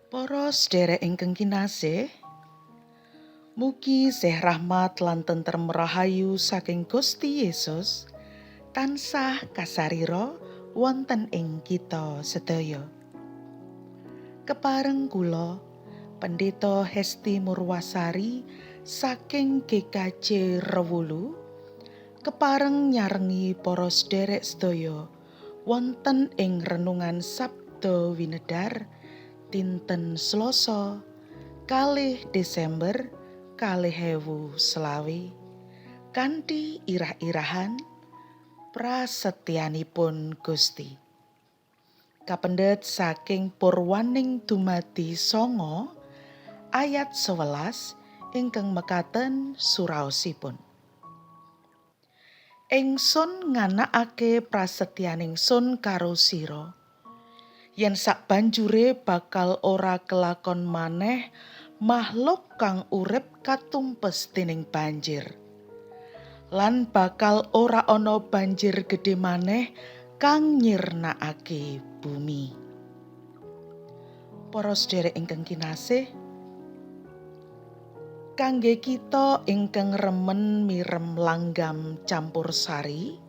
Para sedherek ingkang kinasih, mugi sih rahmat lan tentrem rahayu saking Gusti Yesus tansah kasarira wonten ing kita sedaya. Kepareng kula, Pendeta Hesti Murwasari saking GKJ Rewulu, kepareng nyarengi para sederek sedaya wonten ing renungan Sabda Winedar dinten Selasa 2 Desember 2020 kanthi irah-irahan Prasetyanipun Gusti. Kapendet saking Purwaning Dumadi 9 ayat 11 ingkang mekaten suraosipun. Ingsun nganakake prasetyaning sun karo sira, yen sakbanjure bakal ora kelakon maneh makhluk kang urip katumpes dening banjir. Lan bakal ora ana banjir gedhe maneh kang nyirnakake bumi. Para sedherek ingkang kinasih, kangge kita ingkang remen mirem langgam campur sari,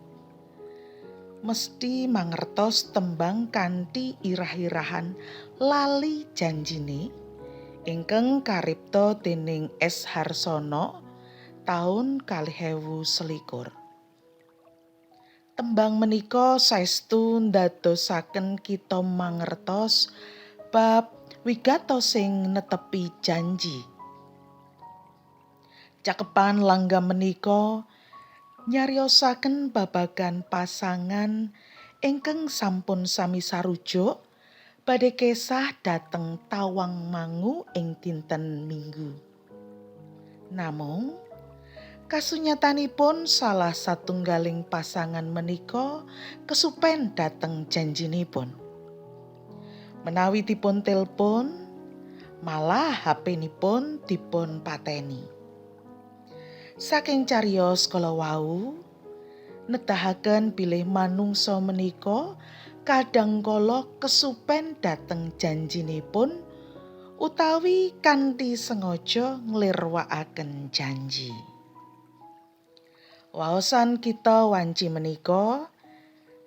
mesti mangertos tembang kanthi irah-irahan Lali Janjine ingkang karipta dening S Harsono taun 2021. Tembang menika saestu ndadosaken kita mangertos bab wigatosing netepi janji. Cakepan langgam menika nyariosaken babagan pasangan ingkang sampun sami sarujuk badhe kesah dhateng Tawangmangu ing dinten Minggu. Namung kasunyatanipun salah satunggaling pasangan menika kesupen dhateng janjinipun. Menawi dipun telpon, malah HP-nipun dipun pateni. Saking cariyos kala wau, nedahaken bilih manungsa menika kadang kala kesupen dhateng janjinipun utawi kanthi sengaja nglirwakaken janji. Waosan kita wanci menika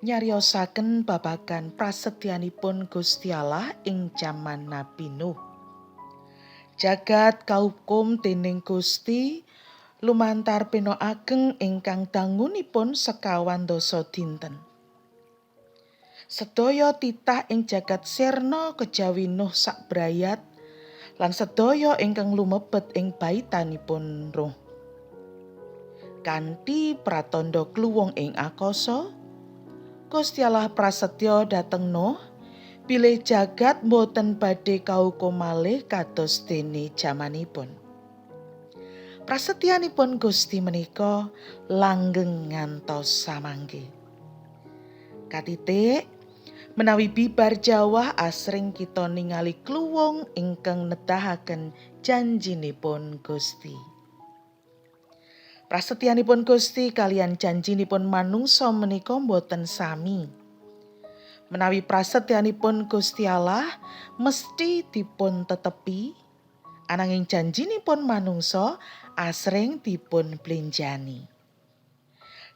nyariosaken babagan prasetyanipun Gusti Allah ing jaman Nabi Nuh. Jagat kaukum dening Gusti lumantar peno ageng ingkang dangunipun sekawan dasa dinten. Sedaya titah ing jagat sirna kejawi Nuh sakbrayat lan sedaya ingkang lumebet ing baitanipun Nuh. Kanthi pratandha kluwung ing akasa, Gusti Allah prasetya dhateng Nuh bilih jagat boten badhe kaukum malih kados dene jamanipun. Prasetyanipun Gusti menika langgeng ngantos samangke. Katitik, menawi bibar jawah asring kita ningali kluwung ingkang nedahaken janjinipun Gusti. Prasetyanipun Gusti kaliyan janjinipun manungsa menika boten sami. Menawi prasetyanipun Gusti Allah mesti dipun tetepi, ananging janjinipun manungsa asring dipun blenjani.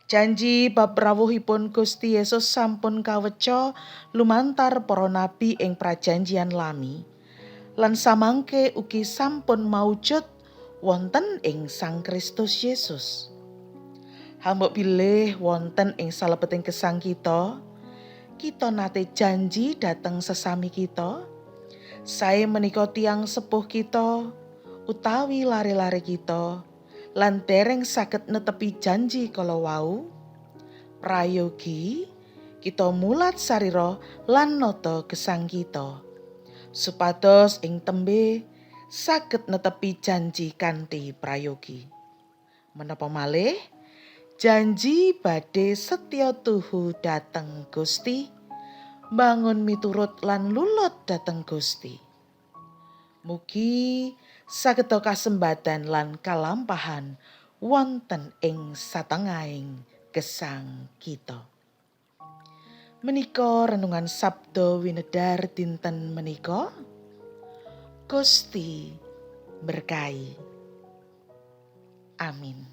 Janji bab rawuhipun Gusti Yesus sampun kaweca lumantar para nabi ing Prajanjian Lami lan samangke ugi sampun maujud wonten ing Sang Kristus Yesus. Hambuk bilih wonten ing salebeting gesang kita, kita nate janji dhateng sesami kita, sae menika tiyang sepuh kita utawi lare-lare kita, lan dereng saged netepi janji kala wau, prayogi kita mulat sarira lan nata gesang kita supados ing tembe saged netepi janji kanthi prayogi. Menapa malih janji badhe setya tuhu dhateng Gusti, mbangun miturut lan lulut dhateng Gusti. Mugi sageda kasembadan lan kalampahan wonten ing satengahing gesang kita. Menika renungan Sabda Winedar dinten menika. Gusti berkahi. Amin.